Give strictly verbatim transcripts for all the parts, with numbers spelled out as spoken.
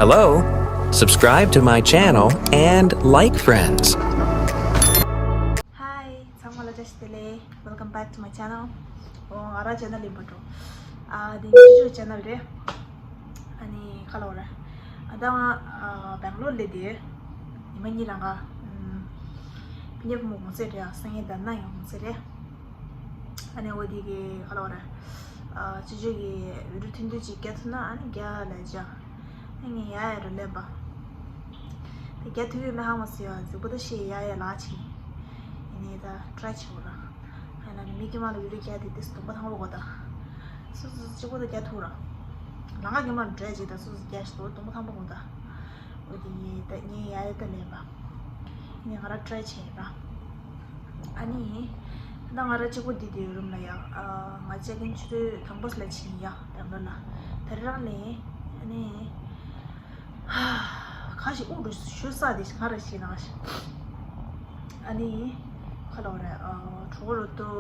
Hello, subscribe to my channel and like friends. Hi, ཚང་མ་ལ་བཀྲ་ཤིས་བདེ་ལེགས། Welcome back to my channel. ཨོ་ང་རང་ཅེ་ནལ་ཡིན་པ་འགྲོ། ཨ་དེ་ཉི་ཤུ་ཅེ་ནལ་རེད། ཨ་ནི་ཁ་ལོ་རེད། ཨ་ད་ང་ཨ་སྦེང་ལོར་སླེབས་དེ་ཉི་མ་གཉིས་རང་ག་ཨམ་ཕི་ཉེ་བུ་མོ་གོང་ཚད་རེད། ཨ་སང་ཉིན་ད་ན་ཡང་གོང་ཚད་རེད། ཨ་ནི་འོ་དེ་གི་ཁ་ལོ་རེད། ཨ་ཅི་ཅི་གི་བི་ཌིའོ་ཐུང་ཐུང་ཅིག་རྒྱག་ཐུབ་ན་ཨ་ནི་རྒྱག་ལབ་བྱས། ཨ་ངས་ཡ་ཡ་རུ་ལེན་པ། དེ་རྒྱག་ཐུབ་ཡོད་མེད་ཧ་མ་སི་ཡ་གཟིགས་པོ་ད་ཤེས་ཡ་ཡ་ལག་ཅིག་ཡིན། ཡིན་ནའི་ད་ཊི་རའེ་བྱེད་དགོས་ར། ཨ་ན་ནི་མི་དཀྱུས་མ་ལ་བི་ཌིའོ་རྒྱག་དེ་དེ་སྡོམ་པ་ཐང་པོ་དགོས་ད། སོ་སོ་གཅིག་པོ་ད་རྒྱག་ཐུབ་ར། ལང་ཀ་དཀྱུས་མ་འགྲོ་ཡ་ཅིག་ད་སོ་སོ་རྒྱག་ཤི་ཏོ་སྡོམ་པ་ཐང་པོ་དགོས་ད། འོ་དེ་ངས་ད་ངས་ཡ་ཡ་ད་ལེན་པ། ངས་ང་ར་ཊི་རའེ་བྱས་པ། ཨ་ནི། ད་ང་ར་གཅིག་པོ་འདི་དེའི་རུམ་ལ་ཡ། ང་ཅེག་ཨིན་ཆུ་ཚོད་དང་པོ་ལ་ཕྱིན་ཡ་སྦེང་ལོར་ལ། དེ་རང་ནས་ཨ་ནི། ཁ་ཞིག་དབུགས་རུ་ཞུ་ས་དེ་ང་ར་ཤེས་ན་ཞིག་ཨ་ནི། ཁ་ལོ་རེད། གྲོགས་རུ་ཏོ།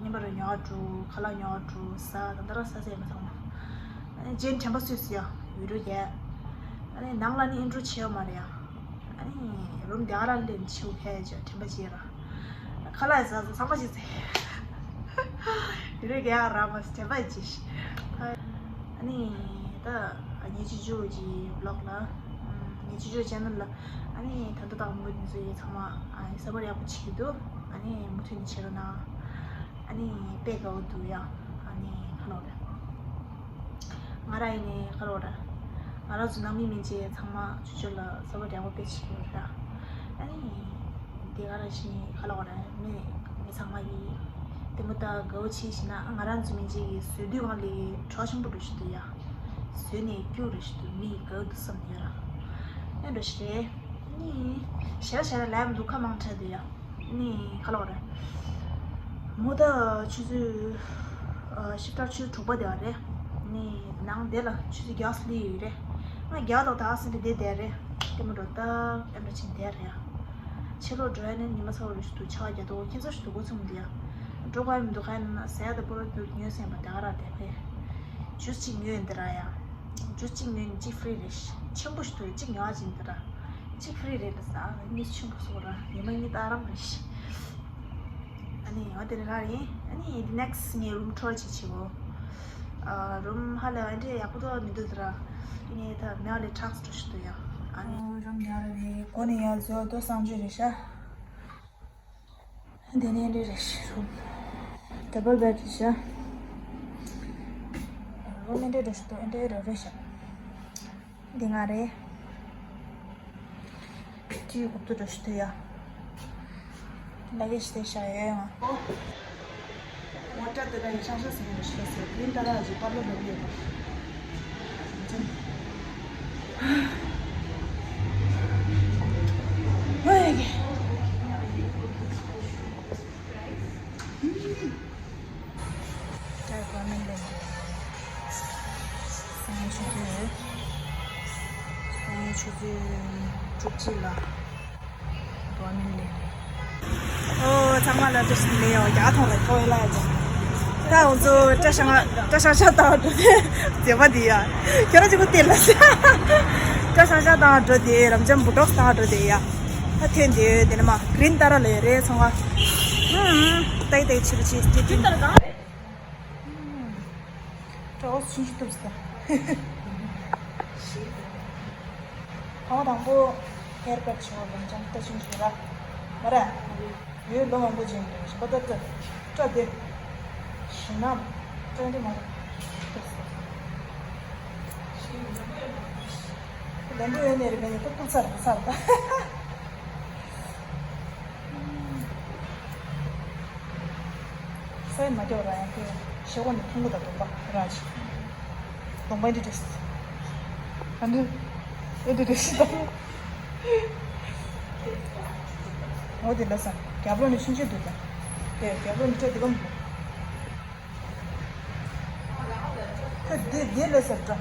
ཉིན་པ་རུ་ཉོག་འགྲོ། ཁ་ལག་ཉོག་འགྲོ་ས་ད་ལྟ་རང་ས་ས་ཡིན་པ་ཚང་མ། ཨ་ནི་རྗེས་དྲན་པ་སུས་སུ་ཡ་བི་ཌིའོ་རྒྱག་ཨ་ནི་ནང་ལ་ནི་ཨིན་ཊྲོ་བྱེད་ཡོད་མ་རེད་ཡ། ཨ་ནི་རུམ་དེ་ག་རང་ལེན་ཆེའུ་ཕལ་ཆེར་དྲན་པ་བརྗེད་ར། ཁ་ལག་ཟ་ཟ་ཚང་མ་བརྗེད་ཚེ། ཡུ་རེ་ག་ཡག་ར་མ་དྲན་པ་བརྗེད་ཤི། ཨ་ནི་ད་ངའི་ཅི་ཅུ་གི་བི་ལོག་ལ། ངའི་ཅི་ཅུ་ཅེ་ནལ་ལ། ཨ་ནི་ད་ལྟ་དང་མོ་དེ་ཚོ་ཡི་ཚང་མ་ཨ་ནི་སབ་པོར་ཡག་པོ་བྱེད་ཀྱི་འདུག་ཨ་ནི་མུ་མཐུད་ནས་བྱེད་རོགས་གནང་། ཨ་ནི་དཔེ་དགའ་བོ་འདུག་ཡ། ཨ་ནི་ཁ་ལོ་རེད། ང་ར་ཡིན་ནའི་ཁ་ལོ་ར། ང་ར་ཚོ་ནང་མི་མིན་ཅེས་ཚང་མ་ཆུ་ཆུ་ལ་ས་བ་འདྲ་བོ་དཔེ་ཆེ་ཡོད་ར། ཨ་ནི། དེ་ག་ར་ཞིག་ཁ་ལོ་ར་མི་མི་ཚང་མ་གི། དེ་མོ་ད་དགའ་བོ་ཆེ་ཞིག་ན་ང་རང་ཚོ་མིན་ཅེས་ཀྱི་བཟོས་དུས་གང་ལས་གྲོགས་ཆེན་པོ་འགྲོ་ཞིག་འདུག་ཡ། བཟོས་ནས་སྐྱུག་རེ་ཞིག་འདུག་མི་དགའ་འདུག་བསམ་ཡ་ར། ཨེ་འགྲོ་ཞིག་རེད། ཨ་ནི། ཞེ་ར་ཞེ་ར་ལབ་མི་འདུག་ཁ་མང་དྲགས་འདུག་ཡ། ནི་ཁ་ལོ་ར། མོ་ད་ཆུ་ཚོད་ཨ་ཤིབ་ཊར་ཆུ་ཚོད་དྲུག་པ་དེ་བ་རེད། ནི་ནང་དེ་ལ་ཆུ་ཚོད་བརྒྱད་ཙམ་སླེབས་ཡོད་རེད། ང་བརྒྱད་དང་ད་ཙམ་དེ་དེ་བསྡད་རེད། དེ་མོ་འགྲོ་ད་ཨེ་འགྲོ་ཕྱིན་བསྡད་རེད། ཕྱི་ལོགས་འགྲོ་ཡ་ནི་ཉི་མ་ཚ་བོ་རེ་ཞིག་འདུག་ཆར་པ་རྒྱག་འདུག་ཁྱེད་ཚོ་ཞིག་འདུག་གོ་ཚུམ་འདི་ཡ། འགྲོ་ག་ཡ་མི་འདུག་ག་ཡ་ན་ཟས་ཡ་དང་པོ་ར་འདུག་ཉོས་སེམས་པ་དེ་ག་ར་དེ་ཕེ། ཇུས་གཅིག་ཉོས་འདི་ར་ཡ། ཇུས་གཅིག་ཉོས་ནི་གཅིག་ཧྥི་རི་རེད་ཤི། ཆེན་པོ་ཞིག་འདུག་གཅིག་ཉོ་ཨ་ཅིག་འདི་ར། གཅིག་ཧྥི་རི་རེད་ལ་ས་ཨ་གཉིས་ཆེན་པོ་སོགས་ར་ཉི་མ་གཉིས་ཏག་རམ་རེད་ཤི། ཨ་ནི་ཡང་དེ་ནི་ག་རེད། ཨ་ནི་འདི་ནེག་སི་ངའི་རུམ་ཊུར་ཅིག་བྱེད་གོ། ཨ་རུམ་ཧ་ལས་ཨ་འདྲས་ཡག་པོ་ཏོ་མི་འདུག་འདི་ར། ཨ་ནི་ད་མེ་ཨ་ལས་ཁྲག་སི་འགྲོ་ཞིག་འདུག་ཡ། ཨ་ནི་རུམ་ཉག་ར་རེད། གོ་ནི་ཡ་ཟོ་ཏོ་གསང་སྤྱོད་རེད་ཤ། དེ་ནས་འདི་རེད་ཤི་རུམ། ཌབ་བལ་བེཌ་རེད་ཤ། རུམ་འདི་འདྲས་རེད་ཤི་ཏོ་འདི་འདྲས་རེད་ཤ། འདི་ང་རེད། ཅི་གོ་ཏོ་འགྲོ་ཤི་ཏོ་ཡ། ལ་གེ་ཤི་ཏེ་ཤ་ཡོད་ཡང་། ངོ་སྤྲོད་དེ་ལ་ཡི་ཆང་ས་ཟིན་ཡོད་ཤི་ཟེར་དེ་ད་ར་ཇི་པར་ལོ་ལོ་ཡོད་པ། ཧོ་ཡ་གི། ད་བ་མེན་ལེན་དགོས། སང་ཆུ་ཚོད། སང་ཆུ་ཚོད་དྲུག་ཅུ་ལ་བ་མེན་ལེན་དགོས། ཨོ་ཚང་མ་ལ་བཀྲ་ཤིས་བདེ་ལེགས། ཡོ་རྒྱ་ཐོང་ལ་ཐོ་ཡི་ལ་ཡ་ཅང་། ད་འོ་ཚོ་བཀྲ་ཤང་བཀྲ་ཤང་ཤ་བཏང་འགྲོ་དེ་མཛེས་མ་དེ་ཡ། ཁྱོད་རང་གཅིག་པུ་བལྟས་ལ་ས། བཀྲ་ཤང་ཤ་བཏང་འགྲོ་དེ་རབ་འབྱམས་བུ་ཊོག་སི་བཏང་འགྲོ་དེ་ཡ། ད་ཐོན་དེ་དེ་ནི་མ་གི་རིན་ཏཱ་ར་ལ་ཡོད་རེད་ཚོང་ཁང་། ཧུམ་ཧུམ་ཏའི་ཏའི་ཕྱི་རུ་ཕྱི་སྐྱེ་ཀྱིན། ཀྲོག་ཆུང་ཆུང་ཐུབ་ས། ཧང་དང་པོ་ཧེར་ཀཊ་བྱེད་པ་ལམ་སང་ལྟ་ཆུང་ཆུང་ར། མ་ར། ཡོད་ལོ་མང་པོ་ཅན་རེད་ཞིག་པ་ཏོ་ཏོ། སྐྲ་དེ། ཞིམ་ནམ། སྐྲ་འདི་མ་ར། ལན་པོ་ཡོད་ནས་རེད་པས་ཏོ་ཏོ་ཚར་ཚར་ད། ས་ཡི་མ་སྐྱོ་ར་ཡང་ཁྱོད་ཤེ་གོ་ནི་ཐུང་གུ་དང་གདོང་པ་ར་ཅི། གདོང་པ་འདི་འདྲས། ཨ་འདི། ཨེ་འདི་འདྲས་ཤི་ད། འོ་དེ་ལ་ས་རྒྱབ་ལོགས་ནི་ཆུང་ཆུང་འདུག་ད། དེ་རྒྱབ་ལོགས་ནི་སྐྲ་འདི་གམ་འདུག་ཁོས་འདི་འདི་ལས་ཟེར་འདྲ།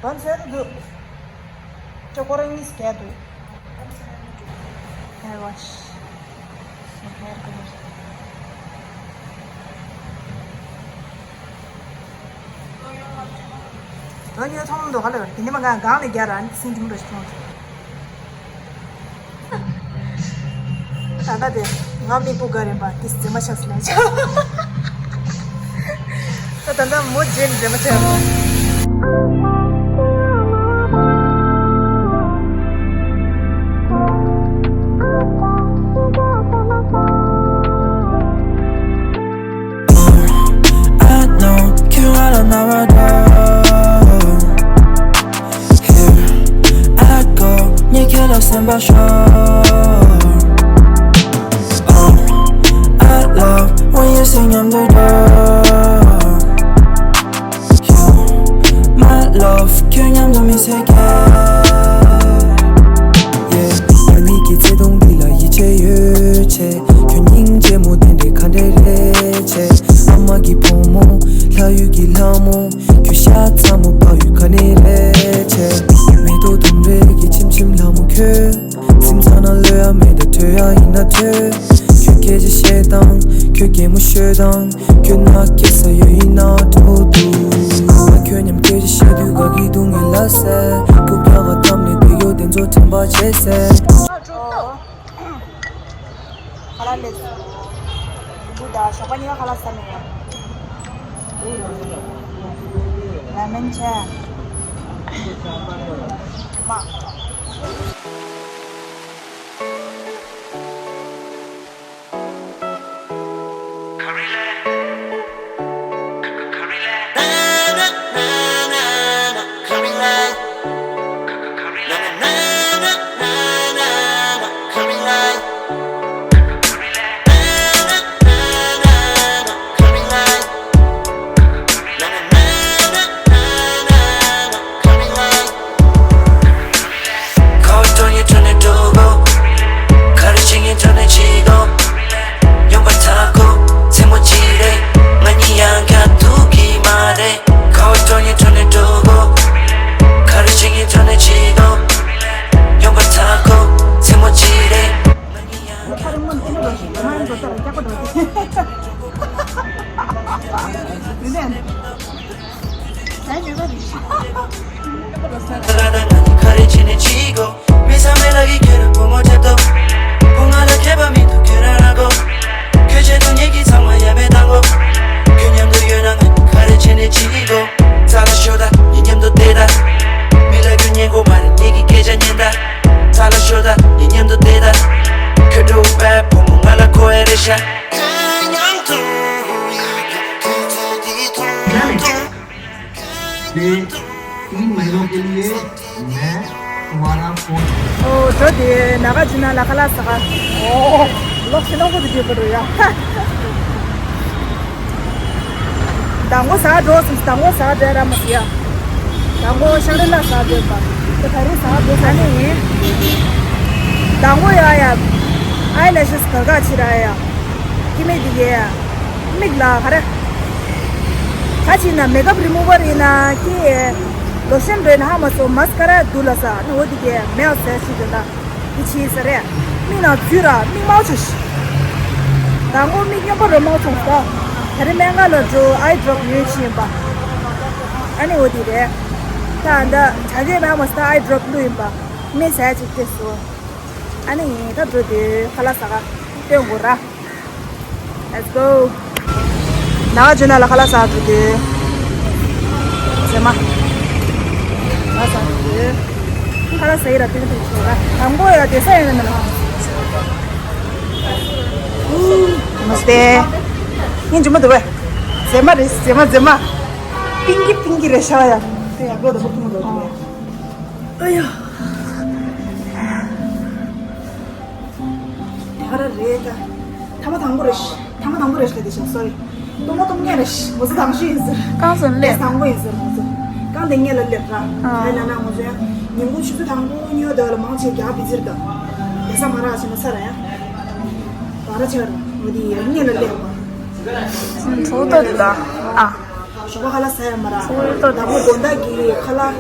བམ་ཟེར་དུ་འདུག་ཅོ་ཁོ་རང་གཉིས་བརྒྱད་འདུག Hair wash. Hair color. ང་ཉོས་མཐོང་མི་འདུག་ག་ལ་ཡོད་དེ་ནི་མ་ང་གང་ལ་རྒྱ་ར་ནི་སིང་གི་མི་འགྲོ་ཞིག་མཐོང་ད་ལྟ་དེ་ང་མིག་སྤུ་ག་རེད་པ་དེ་རྫི་མ་ཆགས་སུ་ལ་ཆགས། ད་ད་ལྟ་མོ་རྗེས་རྫི་མ་ཆགས། I know ཁྱོད་ང་ལ་ན་བ་འདྲ། Here I go ངས་ཁྱོད་ལ་སེམས་པ་ཤོར། Oh, I love when you sing མཉམ་དུ་འགྲོ། My love ཁྱོད་མཉམ་དུ་མི་ཚེ་ག Yeah, ང་གཉིས་ཀྱི་བརྩེ་དུང་འདི་ལ་ཡིད་ཆེས་ཡོད་ཆེ། ཁྱོད་སྙིང་རྗེ་མོ་དེ་འདྲའི་ག་འདྲས་རེད་ཆེ། ཨ་མ་གི་བུ་མོ། ལྷ་ཡུལ་གྱི་ལྷ་མོ། ཁྱོད་ཤ་ཚ་མོ་ཕ་ཡུལ་ག་ནས་རེད་ཆེ། མེ་ཏོག་དུམ་རེ་གི་ཆིམ་ཆིམ་ལྷ་མོ་ཁྱོད། སེམས་ཚ་ན་ལོས་ཡ་མེད་ད་ཐོས་ཡ་ཡིན་ན་ཐོས། ཁྱོད་སྐད་ཆ་བཤད་སྟངས། ཁྱོད་གད་མོ་ཤོད་སྟངས། ཁྱོད་ན་སྐྱེ་ས་ཡོད་ཡིན་ན་འགྲོ་འདུག་ང་ཁྱོད་མཉམ་སྐད་ཆ་བཤད་དུས་དགའ་གི་འདུག་ངས་ལབ་ཟེར། རྐུབ་བཀྱག་ག་བཏབ་ནས་སྡོད་ཡོད་དེ་ཚོ་དྲན་པ་བརྗེད་ཟེར། ཁ་ལག་ལས། འབུ་དང་ཞོགས་པ་གཉིས་ཀ་ཁ་ལག་ཟ་ནས་ཡོད། ལ་མན་ཆ། མ། ཨོ། འགྲོ་དེ་ན་ག་ཅི་ན་ལ་ཁ་ལག་ཟ་ག་ཨོ། ལོག་ཤི་ལོག་པོ་དེ་བརྗོད་པ་རུ་ཡ། དང་པོ་ཟ་འགྲོ་སོང་། དང་པོ་ཟ་འགྲོ་ར་མ་ཟི་ཡ། དང་པོ་ཤང་རི་ལ་ཟ་འགྲོ་པ། དེ་ག་རེ་ཟ་འགྲོ་ས་ནི་ཡིན། དང་པོ་ཡ་ཡ། ཨའི་ལེ་ཤེས་ག་ག་ཅི་ར་ཡ། ཁྱི་མེད་དེ་གས། མིག་ལ་ག་རེ། ག་ཅི་ན་མེག་ཨབ་རི་མུ་ཝར་ཡིན་ན་ཀི། ལོ་ཤན་རེད་ན་ཧ་མ་སོ་མ་སི་ཀ་ར་དུ་ལ་ས་ནི་འོ་དེ་གས་མེ་ཨ་ཟེར་ཞིག་རེད་ན། དེ་ཆི་ས་རེད། མིག་ནང་འཛུལ་ར་མིག་མའོ་ཆོ་ཤི། དང་པོ་མིག་སྙོམ་པ་རོ་མའོ་ཆོ་ཤི་ད། ད་རེ་སྨན་ཁང་ལ་འགྲོ་ཨའི་ཌོབ་ཉོས་ཆི་ཡིན་པ། ཨ་ནི་འོ་དེ་རེད། ད་ཨ་ད་ཆ་རྗེས་མ་ཧ་མ་སོ་ད་ཨའི་ཌོབ་བླུ་ཡིན་པ། མེ་ཟ་ཅིག་སྐྱེས་སོ། ཨ་ནི་ད་འགྲོ་དུས་ཁ་ལག་ཟ་ག་སྟོན་དགོས་ར། Let's go. ན་ག་ཇོ་ན་ལ་ཁ་ལག་ཟ་འགྲོ་དུས། ཟེ་མ། ཁ་ལག་ཟ་འགྲོ་དུས། ཁ་ལག་ཟ་ཡི་ར་ཏིག་ཏིག་ཆོག་ར། དང་པོ་ཡ་དེ་ས་ཡ་ན་མ་ལ། མ་སྟེ། ངས་འཇུ་མ་འདུག་བས། ཟེ་མ་རེད་ཟེ་མ་ཟེ་མ། པིང་གི་པིང་གི་རེད་ཤ་ཡ། དེ་ཡ་གོ་ད་བུ་ཐུང་འགྲོ་དུས། ཨ་ཡ། དེ་ག་ར་རེད་ད། ཐ་མ་དང་པོ་རེད་ཤི། ཐ་མ་དང་པོ་རེད་ཤི་ལ་དེ་ཤི་སོ་རི། གཏོང་མ་གཏོང་ངེས་རེད་ཤི། མོ་ཚོ་དང་ཤི་ཡིན་ཟེར། རྐང་ཟིན་ལས། དང་པོ་ཡིན་ཟེར་མོ་ཚོ། རྐང་དེ་ངེས་ལ་སླེབས་ར། ཨ། ཧའི་ལ་ན་མོ་ཚོ་ཡང་ཉིན་གུང་ཆུ་ཚོད་དང་པོ་ཉོ་ད་ལ་མང་ཆེ་རྒྱག་བི་ཟེར་ད། དེ་ས་མ་རག་ཆེ་ན་ས་ར་ཡ། བ་ར་ཆ་ར་མོ་དེ་ཡ་ངེས་ལ་སླེབས་པ། ཚོགས་ཏོ་དེ་ད། ཨ། ཞོགས་པ་ཁ་ལག་ཟ་ཡ་མ་ར། ཚོགས་ཏོ་དེ། ད་མོ་དགོང་དག་གི་ཁ་ལག་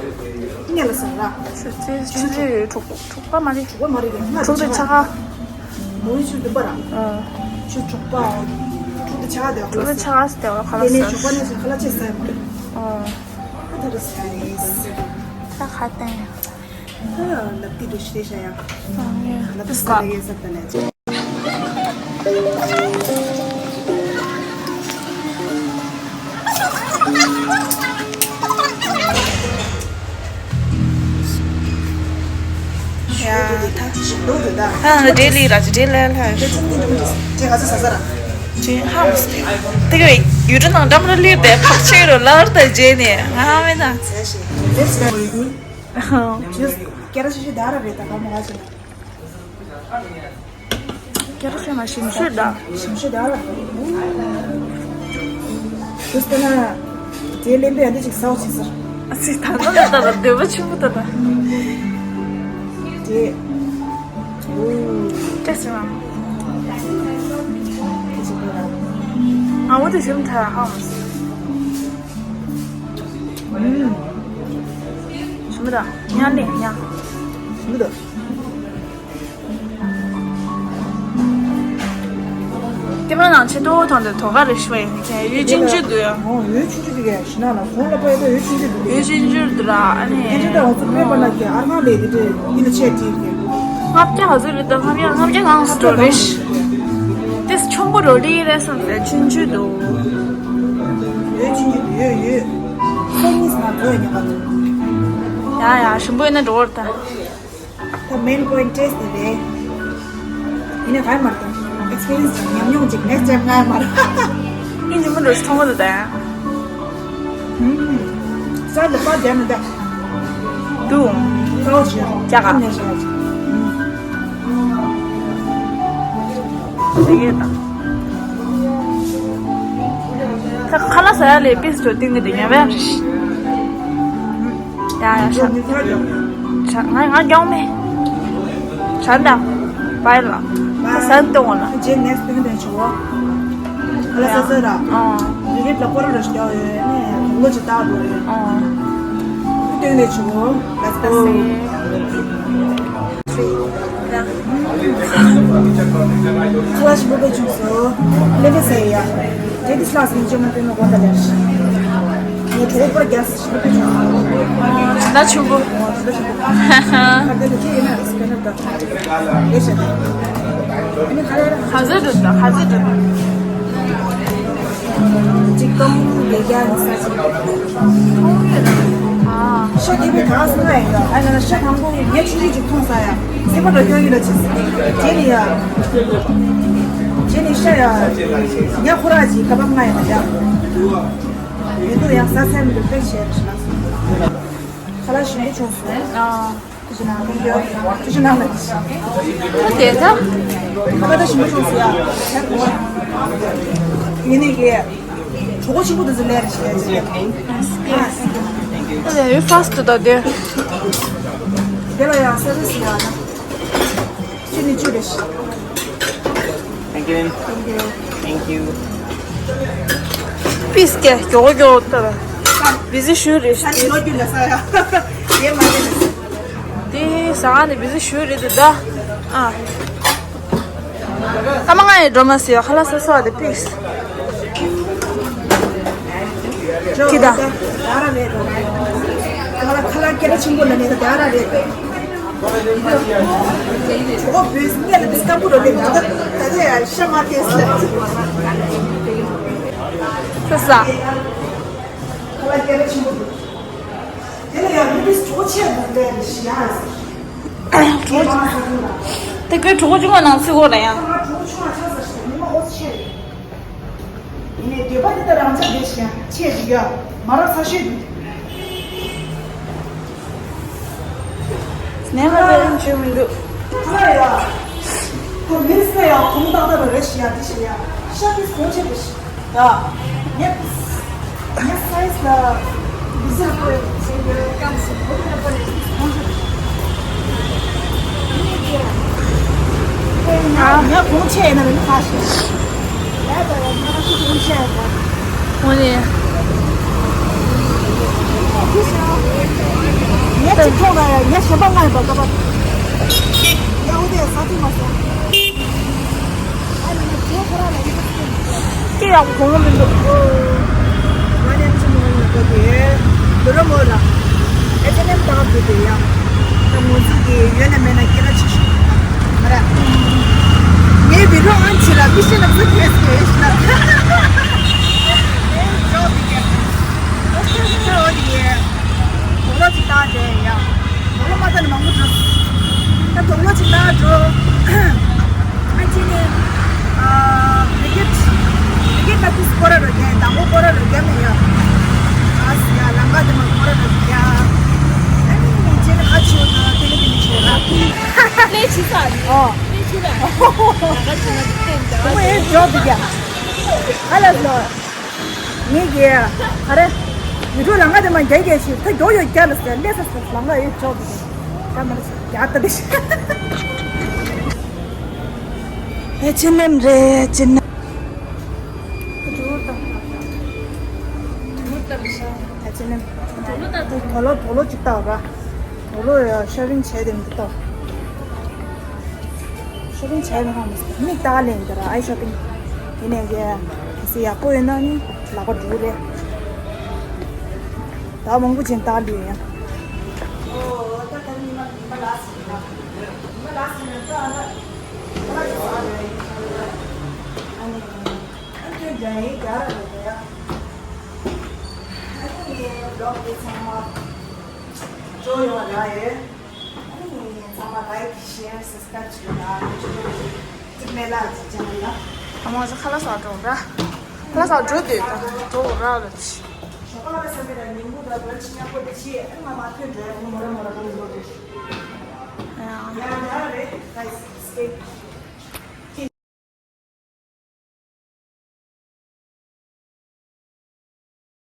ངེས་ལ་ཟ་ར། ཆུ་ཚོད་ཆུ་ཚོད་དྲུག་དྲུག་པ་མ་རེད། དྲུག་པ་མ་རེད་ལྔ་དྲུག་དེ་ཆ་ག་མོའི་ཆུ་བདུན་པ་ར། ཨ། ཆུ་དྲུག་པ། དྲུག་དེ་ཆ་ག་དེ་ཁ་ལག་ཟ། དྲུག་དེ་ཆ་ག་ཟ་དེ་ཁ་ལག་ཟ། དེ་ནས་ཞོགས་པ་ནས་ཁ་ལག་ཅེས་ཟ་ཡ་མ་རེད། ཨ། ད་ཁ་བསྟན། ལབ་ཀྱི་འདུག་ཤི་ཤ་ཡ། ལབ་ཀྱི་ས་ལ་ཡོད་ས་ད་ལས། ཡ་ད་ཞིམ་པོ་འདུག་ད། ཨ་ང་འདྲེ་ལི་ར་ཅི་འདྲེ་ལ་ལ། དེ་ཚོ་ནི་འདུག་དེ་ང་ཚོ་ཟ་ས་ར། ཅི་ཧམ་སི། དེ་ག་ཡུ་ཊུབ་ནང་འགྲམ་ལ་ལུས་ཏེ་ཕག་ཆེ་རུ་ལར་ད་རྗེས་ནས་ང་མེད་ན། ཟས་ཤིག་ཟས་ཤིག་ད་ཡོད་ཀྱི། ཇུས་ཀེ་ར་ཤི་ཤི་ད་ར་རེད་ད་ག་མ་ག་ཅི་ན། སྐྱ་ར་ཤ་མ་ཞིམ་ཤོས་ད། ཞིམ་ཤོས་ད་ལ། དུས་ད་ན། དེ་ལེན་པའི་འདི་ཅིག་ཟའོ་ཅི་ཟེར། ཨ་ཙི་ད་ད་ད་ད་འདོད་པ་ཆེན་པོ་ད་ད། དེ། ཏེ་སི་མ། ཨ་འོ་དེ་ཞིམ་ཐ་ཧམ། ཞིམ་ད་ཉ་ནས་ཉ། ཞིམ་ད། ཀེ་མ་ནང་ཆེ་ཏོ་ཐོང་དེ་དོ་ག་རེ་ཤོད་ཡིན་ཅན་ཡོད་ཅིང་ཅུ་འདུག་ཡ། ཨོ་ཡོད་ཆུང་ཆུང་དེ་གས་ཤི་ན་ལ་ཁོང་ལ་པ་ཡོད་ཡོད་ཆུང་ཆུང་འདུག་ཡོད་ཅིང་ཅུ་འདུག་ར་ཨ་ནི། ཁྱེད་ཅག་ད་ང་ཚོ་སྨད་པ་ན་གི་ཨར་ཁང་ལས་དེ་འདྲས་ཡིན་ན་ཆེ་ཅིག་གི། ལྔ་བརྒྱ་ག་ཚོད་རེད་ད། ལྔ་བརྒྱ་ལྔ་བརྒྱ་གང་སུ་འགྲོ་རེད། དེ་ཆུང་པོ་རོ་ལི་རེད་བསམ་ཟེར་ཆུང་ཆུང་འདུག་ཡོད་ཆུང་ཆུང་འདུག་ཡོད་ཡོད། སོ་གཉིས་ང་ཚོ་ཡོད་ཉག་ག་ཚོ། ཡ་ཡ་ཞིམ་པོ་ཡིན་ན་འགྲོ་བར་ད། ད་མེན་པོ་ཡིན་ཊེ་སི་ཊི་དེ་རེད། ཡིན་ན་ག་ཡི་མ་རེད་ད། ཨེག་སི་པི་རི་ཡན་སི་ཅིག་ཉམས་མྱོང་ཅིག་ནེག་སི་ཊེབ་ང་ཡི་མ་རེད། ཨིན་ཇི་མི་འགྲོ་ཞིག་ཐོང་གི་འདུག་ད། ཧུམ། ས་འདི་པར་བསྡད་མི་འདུག་འདུག་ཀའོ་ཅི། ཀྱག་ག་ཁམས་ནས་ཞིག་ཨ་ཅིག་ཧུམ། ཟེར་གི་ད། ད་ཁ་ལག་ཟ་ཡ་ལས་པིས་ཏོ་ཏིང་གི་འདི་ཉམས་པ་ཡ་རེད། ཡ་ཡ་ཤ། ཤ་ང་ང་རྒྱང་མེ། ཤ་འདྲ། བའི་ལ། ས་འདི་འོང་ལ། རྗེས་ནེག་སི་པིང་དེ་ཆུ་བོ། ཁ་ལག་ཟ་ཟ་ར། ཨོ། རི་རིབ་ལ་སྐོར་ར་ཞིག་རྒྱག་ཡོད་ནས་ལོ་ཅིག་བཏགས་འགྲོ་ཡོད། ཨོ། སྟོན་ནས་ཆུ་བོ། Let's go. ཁ་ལག་ཞིམ་པོ་བྱུང་སོང་། ལེ་ལེ་ཟ་ཡ། དེ་དུས་ལགས་སོ་ཅོ་མ་དེ་ནོ་གོ་ད་ལེར། ངས་དེ་རེ་པར་རྒྱག་སོང་ཞིམ་པོ་བྱུང་སོང་། ད་ཆུང་པོ། ཧ་ཧ། ཁ་དེ་ལ་ཁྱེད་ཡིན་ན་རེ་སི་ཀེ་ནར་དང་། ལེ་ཤ་དང་། ཨ་ནི་ཁ་ལེར། ཁ་ཟས་འགྲོ་ད་ཁ་ཟས་འགྲོ་ད། ཅིག་ཏོང་དེ་རྒྱ་ནི་ས་ཅིག་ཨ། ཤ་དེ་མི་གང་སོང་ཡ་ཡོད། ཨ་ནི་ཤ་དང་པོ་ངས་ཆུང་ཆུང་ཅིག་འཐུང་ས་ཡ། སེམས་པ་འགྲོ་སྐྱོ་ཡིན་ལ་ཅི། རྗེས་ནི་ཡ། རྗེས་ནི་ཤ་ཡ། ངས་ཁོ་ར་ཅིག་ཀ་བབ་ང་ཡ་མ་ཡ། མི་འདུག་ཡང་ས་སེམས་འདུག་པེ་བྱས་རེ་ཤི་ལ། ཁ་ལག་ཞིམ་པོ་བྱུང་སོང་། ཨ། ཁྱི་ནང་ཁྱི་ནང་ལ་ཁྱི་ནང་ལ། ཁ་ད་ཞིམ་པོ་བྱུང་སོང་ཡ། ཡིན་ནི་གི། གྲོགས་པོ་ཆེན་པོ་དེ་ཚོ་ལས་རེ་ཞིག་ལས་ཅིག་ལས། ཨ་ལས་ཡོད་ཧྥ་སི་ཊི་ད་དེ། དེ་ལ་ཡང་སེར་སི་ཡ། ཁྱི་ནི་ཆུ་རེ་ཞིག Thank you. Thank you. Thank you. པིས་ཀྱ་མགྱོགས་མགྱོགས་ལྟར། བི་ཟི་ཞུ་རེ་ཞིག་ཨ་ནི་ལོ་རྒྱུས་ལ་ས་ཡ། དེ་མ་རེད། དེ་ས་ནི་བི་ཟི་ཞུ་རེད་དེ་ད། ཨ། ཨ་མ་ང་ཡི་འགྲོ་མ་སི་ཡ་ཁ་ལག་ས་སོ་དེ་པིས། ཁྱི་ད། ད་ར་རེད་དོ། ཁ་ལག་ཁ་ལག་སྐད་ཆེན་པོ་ལ་ནི་ད་ར་རེད་དོ། ཁོ་བོས་སྙད་ལ་དེ་སྐམ་པོ་རོ་ལེ་ད་ད་ད་ཡ་ཤ་མ་ཐེ་སི་ལ། ས་ས། ཁ་ལག་སྐད་ཆེན་པོ་འདུག་དེ་ལ་ཡང་མི་དེ་གྲོགས་ཆེ་འདུག་ལེ་ཤི་ཡ་ཟེར། གྲོགས་ཆུང་། དེ་ཁོའི་གྲོགས་ཆུང་བ་ནང་ཚུད་གོ་ལ་ཡང་། ང་གྲོགས་ཆུང་བ་ཆགས་ཟེར་ཞིག་ཉི་མ་ཨོ་ཆེ་རེད། ཡིན་ནའི་འདོད་པ་འདི་ལྟར་རང་ཅག་འདྲེ་ཞིག་ཡང་ཆེ་ཞིག་ཡོད་མ་རག་ས་ཤོད་འདུག་ནས་ང་ལ་ཡང་བྱོས་མི་འདུག་ཁ་ལག་ཡ། ཁོ་མིར་སེ་ཡ་ཁོང་ཏག་ཏག་རེ་ཞིག་ཡ་འདི་ཞིག་ཡ་ཤ་མིས་གོང་ཆེ་འདི་ཞིག་ཡ། ངས་ངས་སའི་ཛི་ལ་བི་ཟི་ལ་ཁོ་ཡ་སེ་ཡ་ཀམ་སི་ཁོ་ཡ་ཁོ་ཡ་གོང་ཆེ། ཨ། ང་གོང་ཆེ་ཡིན་ན་མི་ཁ་ཤས། ཡ་ད་ཡ་ང་ཁ་ཤས་གོང་ཆེ་ཡ་ད། འོ་ནི། ངས་ཅི་ཐོག་ལ་ཡ་ངས་གཞན་པ་ང་ཡི་བ་ཀ་པ། ཡ་འོ་དེ་ས་ཐིག་མ་སོང་། ཨ་ནི་ངས་ཁོ་རང་ལ་ཡི་བ་ཀ་པ། ཀྱེ་ཡག་པོ་གོང་མི་འདུག་ང་ནས་ཅི་མོ་ཡོད་ཀ་དེ། འདི་རུ་མོ་ལ། ཨེ་ཅེ་ནེམ་ཏག་ཏུ་དེ་ཡང་། ད་ངོ་ཟིག་གི་ཡོད་ན་མེད་ན་སྐད་ཆ་ཆེ་ཤོས་ཡིན་ན། ཨ་ར། ངའི་བི་ལོ་ཨན་ཆི་ལ་མི་ཤེས་ན་ཚོ་ཁེས་ཁེས་ཤ། ཨེ་ཇོ་དི་གེ། ཨོ་དི་གེ། དོག་ལོ་ཅིག་བཏང་དེ་ཡང་། དོག་ལོ་མ་བཏང་ན་མང་པོ་འགྲོ། ད་དོག་ལོ་ཅིག་བཏང་འགྲོ། ཨ་ཅེ་ནེ། ཨ། རི་ཀེཊ། རི་ཀེཊ་ད་ཁུ་སི་སྐོར་ར་རོ་རྒྱ་དང་པོ་སྐོར་ར་རོ་རྒྱ་མེད་ཡ། ཨ་སི་ཡ་ལང་ཀ་དེ་མ་སྐོར་ར་རོ་རྒྱ། ཨ་ནི་ཅེ་ནེ་ཁ་ཆེ་བོ་དང་དེ་ནི་དེ་ནི་ཆེ་བོ་ར། ལས་བྱེད་ས་རེད། ཨོ། ལས་བྱེད་ལ། ལང་ཀ་ཆེ་ན་དེ་བསྟན་ད། ཨོ་ཨེ་ཇོ་དི་རྒྱ། ཨ་ལ་ལོ། ངེད་ཀྱི། ཨ་རེ། ཡུ་ཊུབ་ལང་ཀ་དེ་མ་རྒྱ་རྒྱ་ཞིག་ད་མགྱོགས་མགྱོགས་རྒྱ་ལ་ཟེར་ལས་ས་ཟེར་ལང་ཀ་ཨེ་ཇོ་དི་རྒྱ། ད་མ་རེད་རྒྱ་ད་དེ་ཞིག་ཨེ་ཅེ་ནེམ་རེད་ཅེ་ནེམ། ཨེ་ཅེ་ནེམ། དོ་ལོ་དོ་ལོ་ཅིག་ལྟ་བ། དོ་ལོ་ཡ་ཤོ་པིང་བྱས་དེ་མི་ལྟ། ཤོ་པིང་བྱས་མི་ཧང་མི་སྟེ་མིག་ལྟ་ལེན་གི་ར་ཨའི་ཤོ་པིང་། དེ་ནས་གི་གལ་སྲིད་ཡག་པོ་ཡོད་ན་ནི་ལག་པ་འགྲོ་རེད། ད་མང་པོ་ཅན་ལྟ་ལུས་ཡ། ཨོ་ད་ད་ཉི་མ་ཉི་མ་ལ་སི་ཡིན་ན། ཉི་མ་ལ་སི་ཡིན་ན་ད་ཨ་ན། ཨ་ནི་ཨ་ནི་ཨ་ནི་ཨ་ནི་ཨ་ནི་ཨ་ནི་ཨ་ནི་ཨ་ནི་ཨ་ནི་ཚང་མ་ཇོ་ཡོང་ར་ཡེ། ཨ་ནི་ཚང་མ་ལའིཀ་ཤེར་སབ་སི་ཀ་རའིབ་བྱེད་རོགས་གནང་། ཅིག་མེ་ལ་ཅིག་ཅང་ཡིན་ན། ཨ་མ་ཟ་ཁ་ལག་ཟ་འགྲོ་ར། ཁ་ལག་ཟ་འགྲོ་དེ་ད་འགྲོ་ར་ལ་ཅི། ཞོགས་པ་ལ་སེམས་པའི་ཉིན་གུང་དང་བོད་ཕྱི་ཉམས་པོ་དེ་ཆེ་ཨ་མ་མ་ཐོན་འགྲོ་ཡ་ཁོ་མོ་ར་མོ་ར་ཁོ་མོ་ར་དེ། ཡ་ཡ་རེད་ད་སྐད།